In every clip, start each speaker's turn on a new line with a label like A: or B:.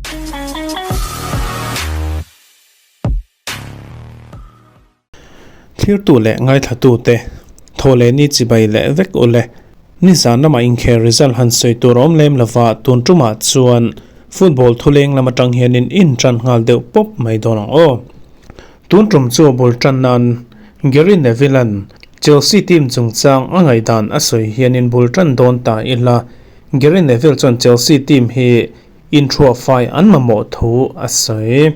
A: Thlirtu leh ngaithlatute thaw leh ni chibai leh vek u le. Nizan lamah inkhel result han sawi tur a awm lem lova, tun tumah chuan football thuleng lam atang hianin in tan nghal deuh pawp mai dawn ang aw. Tun tum chu a bul tan nan Gary Neville-a'n Chelsea team chungchang a ngaihdan a sawi hianin bul tan dawn ta ila, Gary Neville chuan Chelsea team hi Inthuahfai an mamawh thu a sawi.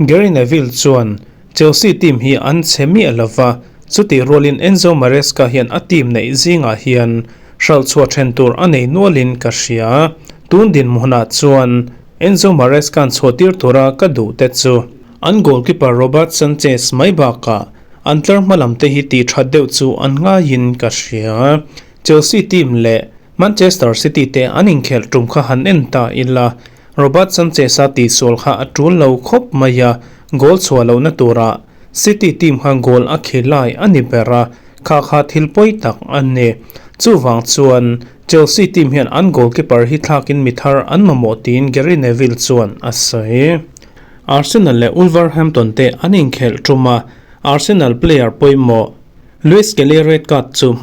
A: Gary Neville chuan, Chelsea team hi an chhe miah lo va, chutih rualin Enzo Maresca hian a team neih zingah hian hralhchhuah then tur a nei nualin ka hria. Tun dinhmunah chuan Enzo Maresca-a'n chhuahtir tura ka duh te chu an goalkeeper Robert Sanchez mai bakah an tlar hma lam te hi tih that deuh chu an ngaiin ka hria. Chelsea team leh Manchester City te an inkhelh tum kha han en ta ila, Robert Sanchez-a tihsual kha a tul lo khawp mai a, goal chhuah lohna turah City team kha goal a khi lai a ni ber a, kha kha thil pawi tak a ni. Chuvang chuan Chelsea team hian an goalkeeper hi thlakin mi thar an mamawh tiin Gary Neville chuan a sawi. Arsenal leh Wolverhampton te an inkhelh tum a, Arsenal player pawimawh Luis Kelly red card chu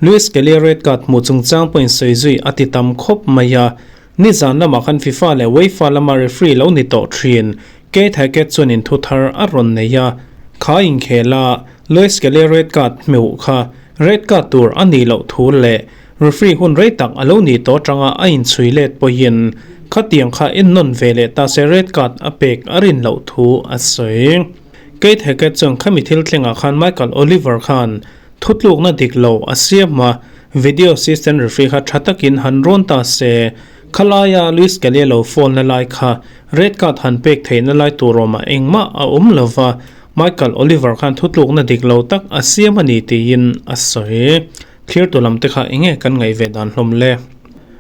A: Luis Kelly red card hmuh chungchang pawhin sawi zui a ti tam khawp mai a, nizan lamah khan FIFA leh UEFA lama referee lo ni tawh thin Keith Hackett chuan inthu thar a rawn nei a, kha inkhela Luis Kelly red card hmuh kha red card tur a nih loh thu leh referee hun rei tak a lo nih tawh atanga a inchhui let pawhin khatiang kha ennawn ve leh ta se red card a pek a rin loh thu a sawi. Keith Hackett chuan khami thil thlengah khan Michael Oliver khan thutlukna dik lo a siam a, video assistant referee kha tha takin han rawn ta se, khalaia Luis Kelly lo foul na lai kha red card han pek theihna lai tur awmah engmah a awm lo va, Michael Oliver khan thutlukna dik lo tak a siam a ni tiin a sawi. Thlirtu lam te kha enge kan ngaih ve dan hlawm le?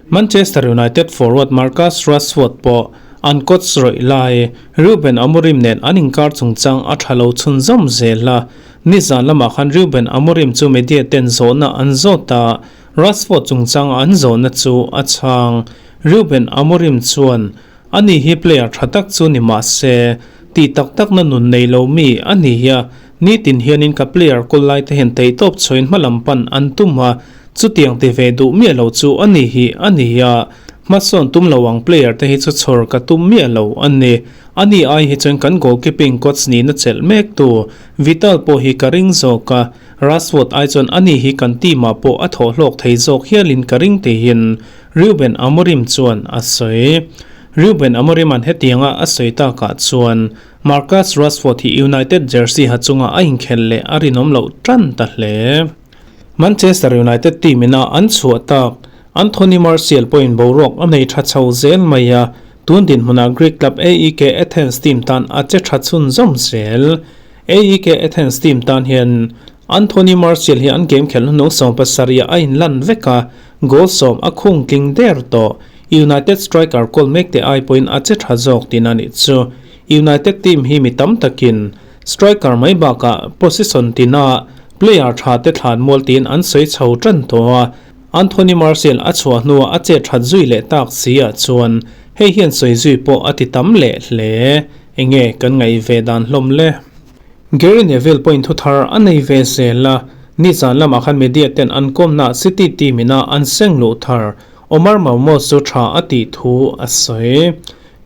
A: Manchester United forward Marcus Rashford pawh an coach rawih lai Ruben Amorim nen an inkar chungchang a tha lo chhunzawm zel a. Nizan lamah khan Ruben Amorim chu media ten zawhna an zawt a, Rashford chungchang an zawhna chu a chhang. Ruben Amorim chuan, Ani hi player tha tak chu ni mah se, tih tak takna nun nei lo mi a ni a, nitin hianin ka player kawl lai te hian theihtawp chhuain hma lam pan an tum a, chutiang ti ve duh miah lo chu a ni hi a ni a, hmasawn tum lo ang player te hi chu chhawr ka tum miah lo a ni. Ani ai hi chuan kan goalkeeping coach nihna chelh mek tu Vital pawh hi ka ring zawk a, Rashford ai chuan ani hi kan team ah pawh a thawh hlawk thei zawk hialin ka ring tihin Reuben Amorim chuan a sawi. Reuben Amorim-a'n hetianga a sawi takah chuan Marcus Rashford hi United jersey ha chunga a inkhelh leh a rinawm loh tan ta hle. Manchester United team ina an chhuah tak Anthony Martial pawhin boruak a nei tha chho zel mai a, tun dinhmunah Greek club AEK Athens team tan a che tha chhunzawm zel. AEK Athens team tan hian Anthony Martial hi an game khelh hnung 70 ah a inlan vek a, goal sawm a khung tling der tawh. United striker kawl mek te ai pawhin a che tha zawk tihna nih chu. United team hi mi tam takin striker mai bakah position tina player tha te thlan mual tiin an sawi chho tan tawh a, Anthony Martial a chhuah hnuah a che that zui leh tak si ah chuan hei hian sawi zui pawh a ti tam leh hle. Enge kan ngaih ve dan hlawm le? Gary Neville pawhin thu thar a nei ve zel a, nizan lamah khan media ten an kawmna City team ina an seng luh thar Omar Marmoush chu tha a tih thu a sawi.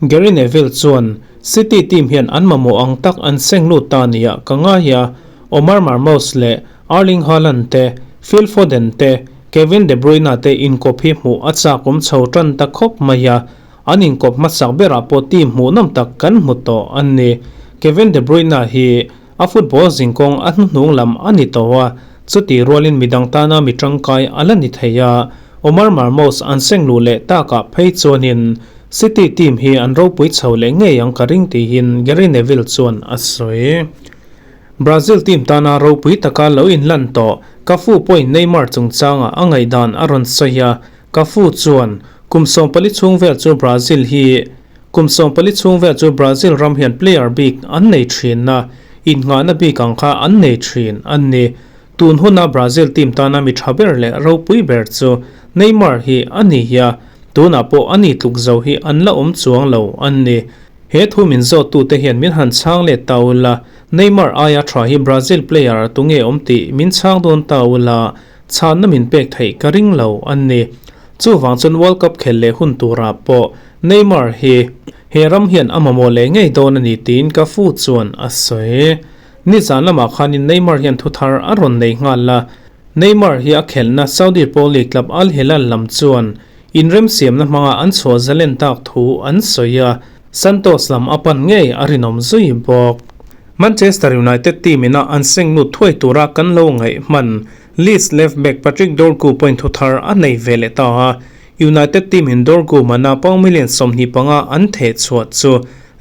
A: Gary Neville chuan, City team hian an mamawh ang tak an seng lut ta nia ka ngai a, Omar Marmoush leh Erling Haaland te, Phil Foden te, Kevin De Bruyne te inkawp hi hmuh a chak awm chho tan ta khawp mai a, An inkawp hmasak berah pawh team hmuhnawm tak kan hmu tawh a ni. Kevin De Bruyne hi a football zinkawng a hnuhnung lam a ni tawh a, chutih rualin midang tana mi tangkai a la ni thei a. Omar Marmoush an seng luh leh takah phei chuanin City team hi an ropui chho leh ngei ang ka ring tihin Gary Neville chuan a sawi. Brazil team tana ropui taka lo inlan tawh Cafu pawhin Neymar chungchangah a ngaihdan a rawn sawi a, Cafu chuan, Kum 14 chhung vel chu Brazil hi Kum 14 chhung vel chu Brazil ram hian player bik an nei thin a, innghahna bik ang kha an nei thin a ni. Tun huna Brazil team tana mi tha ber leh ropui ber chu Neymar hi a ni a. Tunah pawh ani tluk zo hi an la awm chuang lo an ni. He thu min zawttute hian min han chhang let ta ula, Neymar aia tha hi Brazil player tunge awm tih min chhang dawn ta ula, chhanna min pek theih ka ring lo an ni. Chuvang chuan World Cup khel leh hun turah pawh Neymar hi he ram hian a mamawh leh ngei dawn a ni tiin Cafu chuan a sawi. Nizan lamah khanin Neymar hian thuthar a rawn nei nghal a, Neymar hi a khelhna Saudi Pro League club Al Hilal lam chuan inremsiamna hmanga an chhuah zalen tak thu an sawi a, Santos lam a pan ngei a rinawm zui bawk. Manchester United team ina an seng lut thuai tura kan lo ngaih hman Leeds left back Patrick Dorgu pawhin thuthar a nei ve leh ta a, United team in Dorgu mana pound million 25 an theh chhuah chu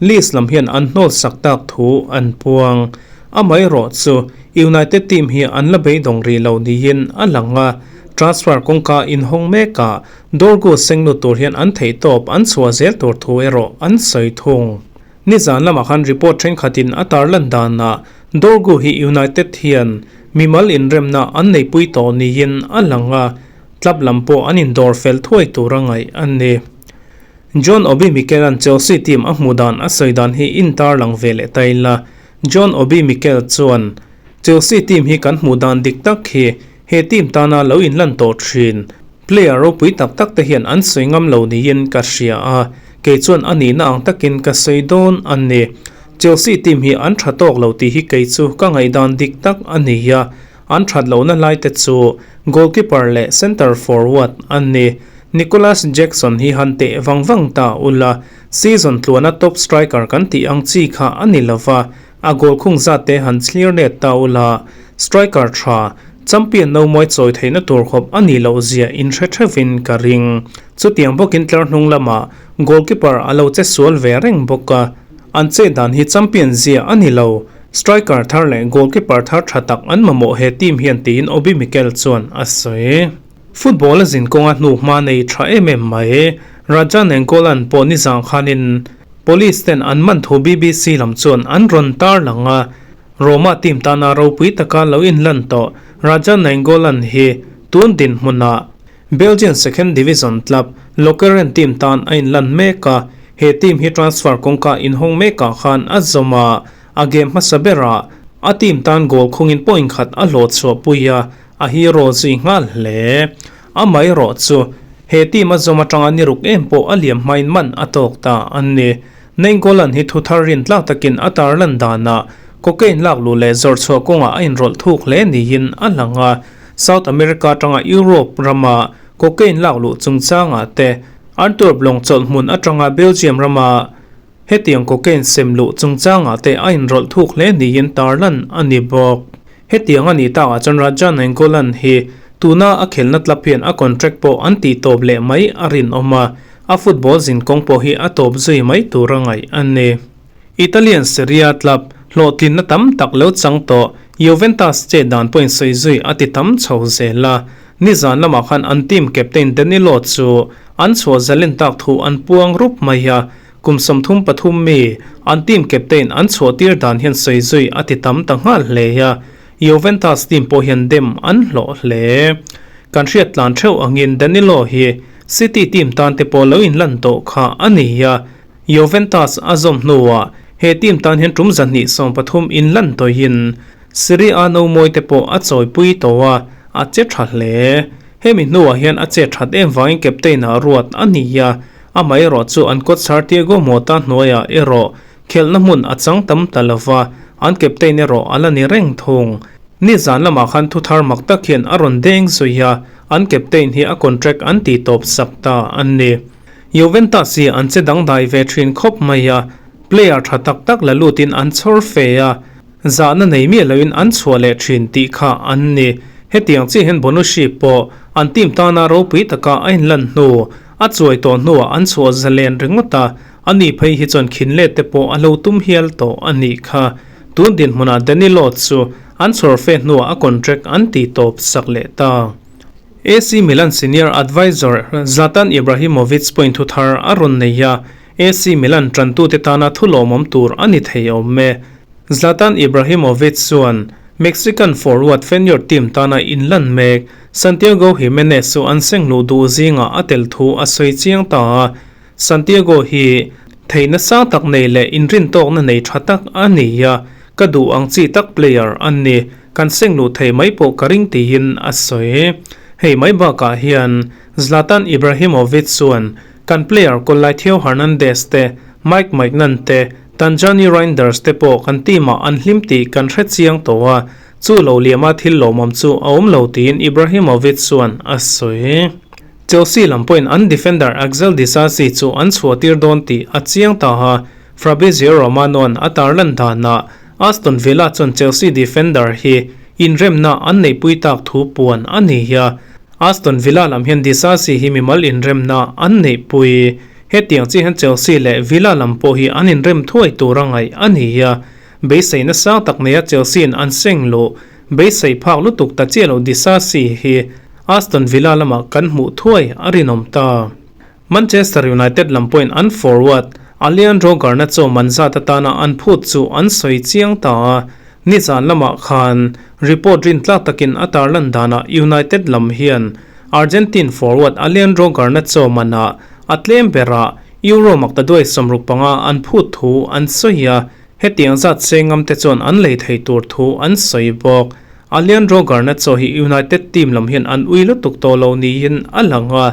A: Leeds lam hian an hnawl sak tak thu an puang. Amaherawh chu United team hi an la beidawng rih lo niin a lang a, transfer kawngka inhawng mekah Dorgu sengnu tur hian an theihtawp an chhuah zel tur thu erawh an sawi thung. Nizan lamah khan report thenkhatin a tarlan danah Dorgu hi United hian mimal inremna an neipui tawh niin a lang a, club lam pawh an indawr fel thuai tur a ngaih a ni. John Obi Mikel-a'n Chelsea team a hmuh dan a sawi dan hi intar lang ve leh ta ila. John Obi Mikel chuan, Chelsea team hi kan hmuh dan dik tak hi he team tana lo inlan tawh thin. Player ropui tak tak te hian an sawi ngam lo niin ka hria a, kei chuan a nihna ang takin ka sawi dawn a ni. Chelsea team hi an tha tawk lo tih hi kei chu ka ngaihdan dik tak a ni a, An that lohna lai te chu goalkeeper leh centre forward an ni. Nicolas Jackson hi han teh vang vang ta ula, season tluana top striker kan tih ang chi kha a ni lova, a goal khung zat te han thlir let ta ula, striker tha, champion no mawi chawi theihna tur khawp a nih loh zia inhre theuhin ka ring. Chutiang bawkin tlar hnung lamah goalkeeper a lo che sual ve reng bawk a, an chet dan hi champion zia a ni lo. Striker thar leh goalkeeper thar tha tak an mamawh he team hian tiin Obi Mikel chuan a sawi. Football a zin kawnga hnu hma nei tha em em mai. Raja Nainggolan pawh nizang khanin Police ten an man thu BBC lam chuan an rawn tarlang a, Roma team tana ropui taka lo inlan tawh Raja Nainggolan hi tun dinhmunah Belgian second division club Lokeren team tan a inlan mek a, he team hi transfer kawngka inhawng mekah khan a zawm a, a game hmasa berah a team tan goal khungin point khat a hlawh chhuahpui a, a hero zui nghal hle. Amaherawh chu he team a zawm atanga ni ruk em pawh a liam hmain man a tawk ta a ni. Nainggolan hi thuthar rintlak takin a tarlan danah cocaine lak luh leh zawrh chhuah kawngah a inrawlh thuk hle niin a lang a, South America atanga Europe rama cocaine lak luh chungchangah te, Antwerp lawng chawlh hmun atanga Belgium rama hetiang cocaine sem luh chungchangah te a inrawlh thuk hle niin tarlan a ni bawk. Hetiang a nih takah chuan Raja Nainggolan hi tuna a khelhna club hian a contract pawh an tih tawp leh mai a rinawm a, a football zinkawng pawh hi a tawp zui mai tur a ngaih a ni. Italian Serie A club hlawhtlinna tam tak lo chang tawh Juventus chet dan pawhin sawi zui a ti tam chho zel a. Nizan lamah khan an team captain Danilo chu an chhuah zalen tak thu an puang rup mai a, kum 33 mi an team captain an chhuah tir dan hian sawi zui a ti tam ta nghal hle a, Juventus team pawh hian dem an hlawh hle. Kan hriat tlan theuh angin Danilo hi City team tan te pawh lo inlan tawh kha a ni a, Juventus a zawm hnuah he team tan hian tum 230 inlan tawihin Serie A no mawi te pawh a chawipui tawh a, a che tha hle. Hemi hnuah hian a che that em vangin captain ah ruat a ni a, amaherawh chu an kawtchar Thiago Motta hnuaiah erawh khelhna hmun a chang tam ta lova, an captain erawh a la ni reng thung. Nizan lamah khan thuthar mak tak hian a rawn deng zui a, an captain hi a contract an tih tawp sak ta a ni. Juventus hi an che dangdai ve thin khawp mai a, player tha tak tak la lutin an chhawr fe a, zahna nei miah loin an chhuah leh thin tih kha an ni. Hetiang chiah hian Bonucci pawh an team tana ropui taka a inlan hnu, a chuai tawh hnuah an chhuah zalen ringawt a, ani phei hi chuan khin let te pawh a lo tum hial tawh a nih kha. Tun dinhmunah Danilo chu an chhawr fe hnuah a contract an tih tawp sak leh ta. AC Milan senior advisor Zlatan Ibrahimovic pawhin thu thar a rawn nei a, AC Milan tantute tana thu lawmawm tur a ni thei awm e. Zlatan Ibrahimovic chuan, Mexican forward Feyenoord team tana inlan mek Santiago Gimenez chu an seng luh duh zingah a tel thu a sawi chiang ta a. Santiago hi theihna sang tak nei leh inrintawkna nei tha tak a ni a, ka duh ang chi tak player a ni, kan seng luh thei mai pawh ka ring tiin a sawi. Hei mai bakah hian Zlatan Ibrahimovic chuan kan player kawllai Theo Hernandez te, Mike Maignan te, Tanjani Reinders te pawh kan team ah an hlim tih kan hre chiang tawh a, chu lo liama thil lawmawm chu a awm lo tiin Ibrahimovic chuan a sawi. Chelsea lam pawhin an defender Axel Disasi chu an chhuah tir dawn tih a chiang ta a, Fabrizio Romano-a'n a tarlan danah Aston Villa chuan Chelsea defender hi inremna an neihpui tak thu puan a ni a, Aston Villa lam hian Disasi hi mimal inremna an neihpui. Hetiang chi hian Chelsea leh Villa lam pawh hi an inrem thuai tur a ngaih a ni a, beiseina sang tak neia Chelsea-in an seng luh beisei phak lutuk ta chiah lo Disasi hi Aston Villa lamah kan hmuh thuai a rinawm ta. Manchester United lam pawhin an forward Alejandro Garnacho man zat atana an phut chu an sawi chiang ta a, nizan lamah khan report rintlak takin a tarlan danah United lam hian Argentine forward Alejandro Garnacho manah a tlem berah Euro maktaduai 65 an phut thu an sawi a, hetiang zat sengam te chuan an lei thei tur thu an sawi bawk. Alejandro Garnacho hi United team lam hian an ui lutuk tawh lo niin a lang a,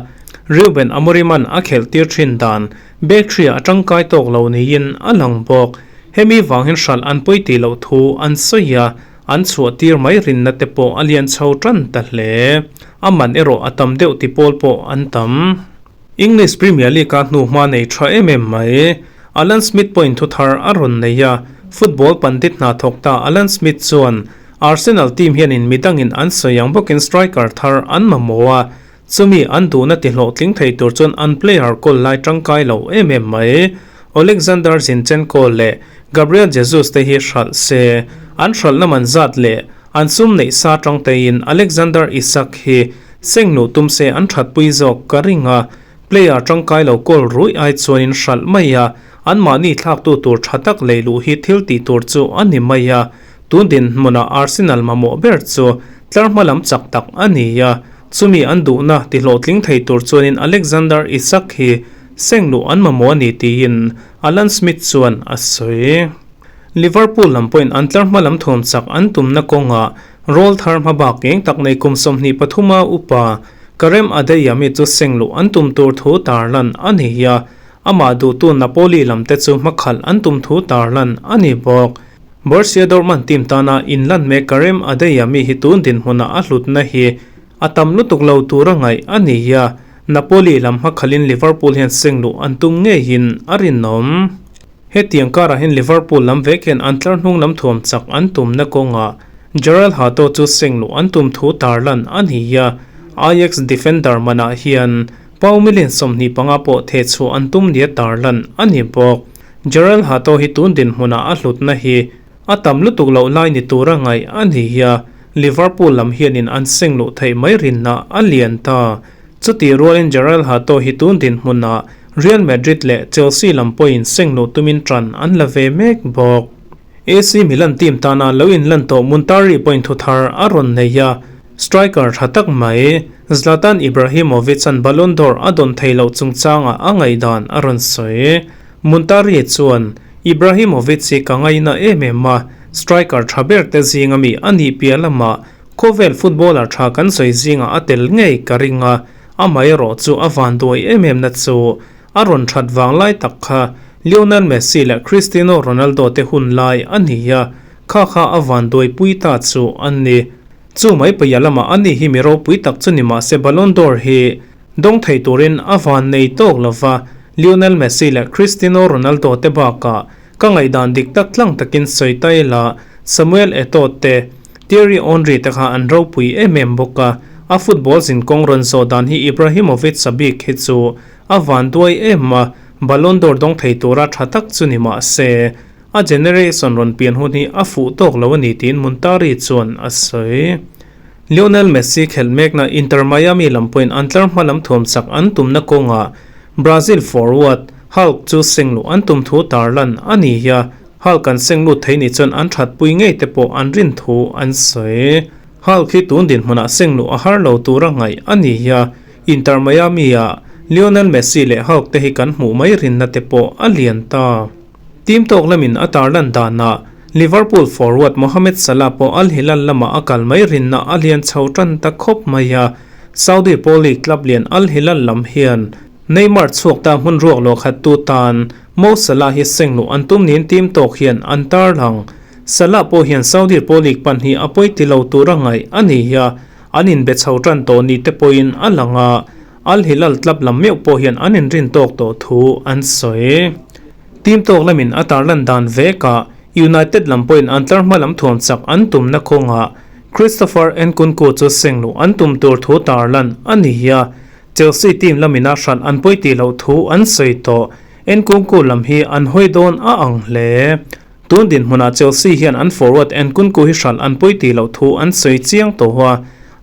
A: Ruben Amorim-a'n a khelh tir thin dan back three a tangkai tawk lo niin a lang bawk. Hemi vang hian hralh an pawi tih loh thu an sawi a, an chhuah tir mai rinna te pawh a lian chho tan ta hle. A man erawh a tam deuh ti pawl pawh an tam. English Premier League-a hnuhma nei tha em em mai. Alan Smith pawhin thu thar a rawn nei a, football pandit hna thawk ta Alan Smith chuan Arsenal team hianin midangin an sawi ang bawkin striker thar an mamawh a, chumi an duhna ti hlawhtling thei tur chuan an player kawl lai tangkai lo em em mai. Oleksandr Zinchenko leh Gabriel Jesus te hi hralh se, an hralhna man zat leh an sum neih sa tang tein Alexander Isak hi seng luh tum se an thatpui zawk ka ring a, player tangkai lo kawl ruih ai chuanin hralh mai a, anmahni thlaktu tur tha tak lei luh hi thil tih tur chu a ni mai a, tun dinhmunah Arsenal mamawh ber chu tlar hma lam chak tak a ni a, chumi an duhna ti hlawhtling thei tur chuanin Alexander Isak hi seng luh an mamawh a ni tiin Alan Smith chuan a sawi. Liverpool lam pawhin an tlar hma lam thuam chak an tumna kawngah rawl thar hma bak eng tak nei kum 23 a upa Karem Adeyemi chu seng luh an tum tur thu tarlan a ni a, amah duhtu Napoli lam te chu hmakhalh an tum thu tarlan a ni bawk. Borussia Dortmund team tana inlan mek Karem Adeyemi hi tun dinhmunah a hlutna hi a tam lutuk lo tura ngaih a ni a, Napoli lam hmakhalhin Liverpool hian seng luh an tum ngeiin a rinawm. Hetiang karah hian Liverpool lam vek hian an tlar hnung lam thuam chak an tumna kawngah Jorrel Hato chu seng luh an tum thu tarlan a ni a, Ajax defender manah hian pau million 25 pawh theh chhuah an tum nia tarlan a ni bawk. Jorrel Hato hi tun dinhmunah a hlutna hi a tam lutuk loh lai ni tura ngaih a ni a, Liverpool lam hianin an seng luh theih mai rinna a lian ta. Chutih rualin Jorrel Hato hi tun dinhmunah Real Madrid leh Chelsea lam pawhin seng luh tumin ṭan an la ve mek bawk. AC Milan team tana lo inlan tawh Muntari pawhin thu thar a rawn nei a, striker ṭha tak mai Zlatan Ibrahimovic-a'n Ballon d'Or a dawn thei loh chungchangah a ngaihdan a rawn sawi. Muntari chuan, Ibrahimovic hi ka ngaina em em a, striker ṭha ber te zinga mi a nih piah lamah khawvel footballer ṭha kan sawi zingah a tel ngei ka ring a, Amaherawh chu a van duai em em na chu a rawn that vang lai tak kha Lionel Messi leh Cristiano Ronaldo te hun lai a ni a, kha kha a van duai pui ta chu a ni. Chu mai paia lamah a ni hi mi ropui tak chu ni mah se Ballon d'Or hi dawng thei turin a van nei tawk lova, Lionel Messi leh Cristiano Ronaldo te bakah ka ngaihdan dik tak tlang takin sawi ta ila Samuel Eto'o te, Thierry Henry te kha an ropui em em bawk a, a football zinkawng rawn zawh dan hi Ibrahimovic a bik hi chu a van duai em a, Ballon d'Or dawng thei tura tha tak chu ni mah se, a generation rawn pian hun hi a fuh tawk lo a ni tiin Muntari chuan a sawi. Lionel Messi khelh mekna Inter Miami lam pawhin an tlar hma lam thuam chak an tumna kawngah Brazil forward Hulk chu seng luh an tum thu tarlan a ni a. Hulk an seng lut thei nih chuan an thatpui ngei te pawh an rin thu an sawi. Hulk hi tun dinhmunah seng luh a har lo tura ngaih a ni a, Inter Miami-ah Lionel Messi leh Hulk te hi kan hmuh mai rinna te pawh a lian ta. Team tawk lamin a tarlan danah Liverpool forward Mohamed Salah pawh Al Hilal lamah a kal mai rinna a lian chho tan ta khawp mai a, Saudi Pro League club lian Al Hilal lam hian Neymar chhuak ta hmun ruak lo khat tu tan Mo Salah hi seng luh an tum niin team tawk hian an tarlang. Salah pawh hian Saudi Pro League pan hi a pawi ti lo tura ngaih a ni a, an inbe chho tan tawh ni te pawhin a lang a, Al Hilal club lam meuh pawh hian an inrin tawk tawh thu an sawi. Team tawk lamin a tarlan dan vekah United lam pawhin an tlar hma lam thuam chak an tumna kawngah Christopher Nkunku chu seng luh an tum tur thu tarlan a ni a, Chelsea team lamin a hralh an pawi tih loh thu an sawi tawh. Nkunku lam hi an hawi dawn a ang hle. Tun dinhmunah Chelsea hian an forward Nkunku hi hralh an pawi tih loh thu an sawi chiang tawh a,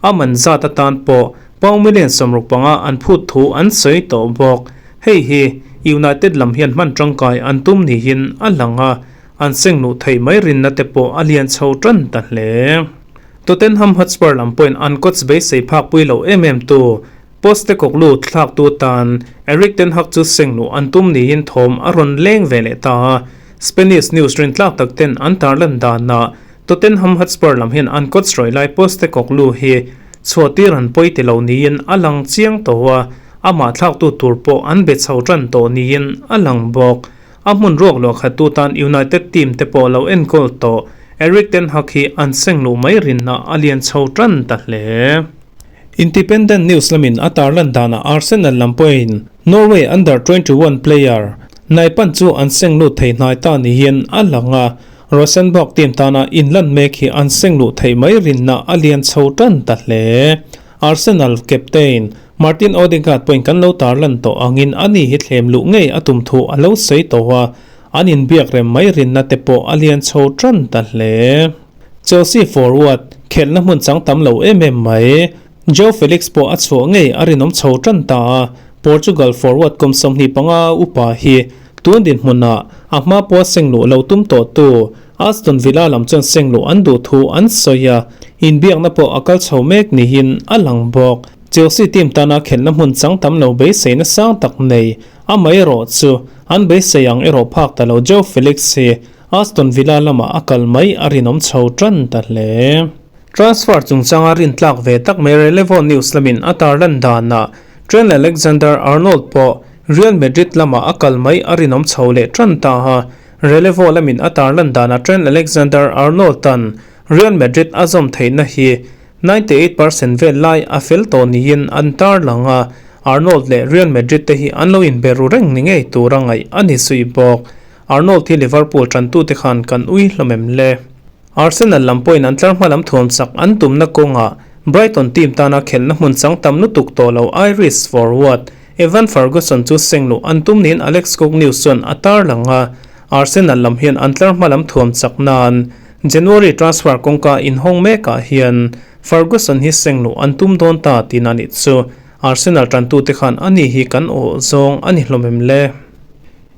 A: a man zat atan pawh pound million 65 an phut thu an sawi tawh bawk. Hei hi United lam hian hman tangkai an tum niin a lang a, an seng luh theih mai rinna te pawh a lian chho tan ta hle. Tottenham Hotspur lam pawhin an coach beisei phak pui lo em em tu Postecoglou thlaktu tan Erik ten Hag chu seng luh an tum niin thawm a rawn leng ve leh ta a. Spanish news rintlak tak ten an tarlan danah Tottenham Hotspur lam hian an coach rawih lai Postecoglou hi chhuahtir an pawi ti lo niin a lang chiang tawh a, amah thlaktu tur pawh an be chho tan tawh niin a lang bawk. A hmun ruak luah khattu tan United team te pawh lo enkawl tawh Erik ten Hag hi an seng luh mai rinna a lian chho tan ta hle. Independent News lamin a tarlan danah Arsenal lam pawhin Norway under 21 player Naipan chu an seng lut thei hnai ta niin a lang a, Rosenborg team tana inlan mek hi an seng luh theih mai rinna a lian chho tan ta hle. Arsenal captain Martin Odegaard pawhin kan lo tarlan tawh angin ani hi thlem luh ngei a tum thu a lo sawi tawh a, an inbiak rem mai rinna te pawh a lian chho tan ta hle. Chelsea forward khelhna hmun chang tam lo em em mai. Joao Felix pawh a chhuah ngei a rinawm chho tan ta a, Portugal forward kum 25 upa hi tun dinhmunah a hma pawha seng luh lo tum tawhtu Aston Villa lam chuan seng luh an duh thu an sawi a, inbiakna pawh a kal chho mek niin a lang bawk. Chelsea team tana khelhna hmun chang tam lo beiseina sang tak nei amaherawh chu an beisei ang erawh phak ta lo Joao Felix hi Aston Villa lamah a kal mai a rinawm chho tan ta hle. Transfer chungchanga rintlak ve tak mai Relevo News lamin a tarlan danah Trent Alexander-Arnold pawh Real Madrid lamah a kal mai a rinawm chho leh tan ta a. Relevo lamin a tarlan danah Trent Alexander-Arnold-a'n Real Madrid a zawm theihna hi 98% vel lai a fel tawh niin an tarlang a, Arnold leh Real Madrid te hi an lo inbe ru reng ni ngei tura ngaih a ni zui bawk. Arnold hi Liverpool tantute khan kan ui hlawm em le? Arsenal lam pawhin an tlar hma lam thuam chak an tumna kawngah Brighton team tana khelhna hmun chang tam lutuk tawh lo Irish forward Evan Ferguson chu seng luh an tum niin Alex Cook News chuan a tarlang a, Arsenal lam hian an tlar hma lam thuam chak nan January transfer kawngka inhawng mekah hian Ferguson hi seng luh an tum dawn ta tihna nih chu Arsenal tantute khan ani hi kan awh zawng a ni hlawm em le?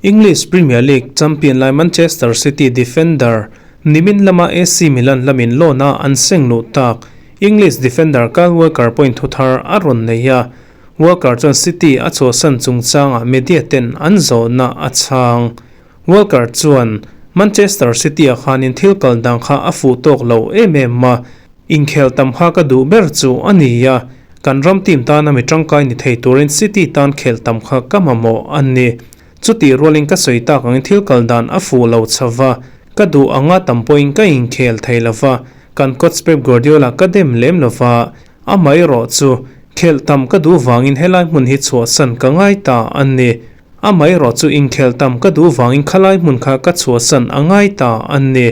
A: English Premier League champion lai Manchester City defender nimin lama AC Milan lamin loan a an seng luh tak English defender Kyle Walker pawhin thu thar a rawn nei a, Walker chuan City a chhuahsan chungchangah media ten an zawhna a chhang. Walker chuan, Manchester City ah khanin thil kal dang kha a fuh tawk lo em em a, inkhel tam kha ka duh ber chu a ni a, kan ram team tana mi tangkai ni thei turin City tan khel tam kha ka mamawh a ni. Chutih rualin ka sawi tak angin thil kal dan a fuh lo chho va, ka duh anga tam pawhin ka inkhel thei lo va, kan coach Pep Guardiola ka dem lem lo va, amaherawh chu khelh tam ka duh vangin helai hmun hi chhuahsan ka ngai ta a ni. Amaherawh chu inkhel tam ka duh vangin khalai hmun kha ka chhuahsan a ngai ta a ni.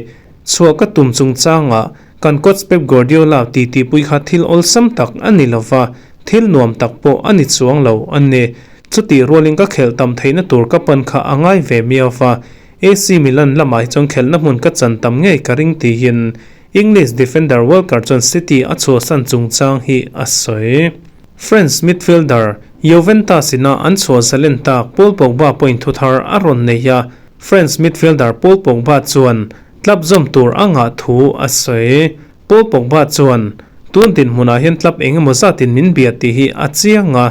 A: Chhuah ka tum chungchangah kan coach Pep Guardiola titipui kha thil awlsam tak a ni lo va, thil nuam tak pawh a ni chuang lo a ni. Chutih rualin ka khelh tam theihna tur ka pan kha a ngai ve miau va, AC Milan lamah hi chuan khelhna hmun ka chan tam ngei ka ring tiin English defender Walker chuan City a chhuahsan chungchang hi a sawi. France midfielder Juventus ina an chhuah zalen tak Paul Pogba pawhin thuthar a rawn nei a. France midfielder Paul Pogba chuan club zawm tur a ngah thu a sawi. Paul Pogba chuan, Tun dinhmunah hian club eng emaw zatin min bia tih hi a chiang a,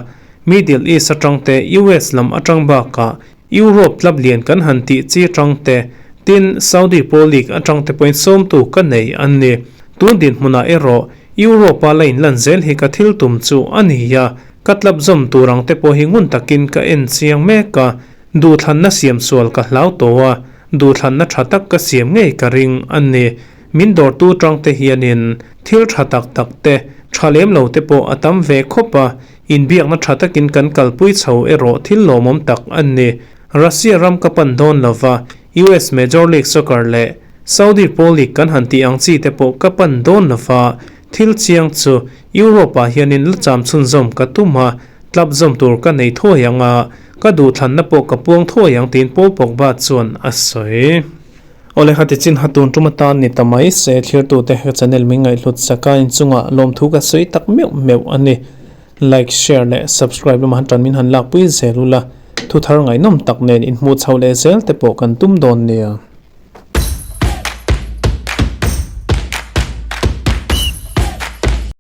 A: Middle East atang te, US lam atang bakah Europe club lian kan han tih chi atang te, tin Saudi Pro League atang te pawhin sawmtu ka nei an ni. Tun dinhmunah erawh Europe-a la inlan zel hi ka thil tum chu a ni a, ka club zawm tur ang te pawh hi ngun takin ka en chiang mek a, duhthlanna siam sual ka hlau tawh a, duhthlanna tha tak ka siam ngei ka ring a ni. Min dawrtu tang te hianin thil tha tak tak te, tha lem lo te pawh a tam ve khawp a, inbiakna tha takin kan kalpui chho erawh thil lawmawm tak a ni. Russia ram ka pan dawn lova, US Major League Soccer leh Saudi Pro League kan han tih ang chi te pawh ka pan dawn lova, thil chiang chu Europe ah hianin la cham chhunzawm ka tum a, club zawm tur ka nei thuai ang a, ka duhthlanna pawh ka puang thuai ang tiin Paul Pogba chuan a sawi. Awle kha tichin ha tun tum atan ni ta mai se thlirtute ka channel min ngaihhlut sak a inchungah lawmthu ka sawi tak meuh meuh a ni. Like, share leh subscribe lamah han tan min han lakpui zel ula, thuthar ngaihnawm tak nen inhmuh chhoh leh zel te pawh kan tum dawn nia.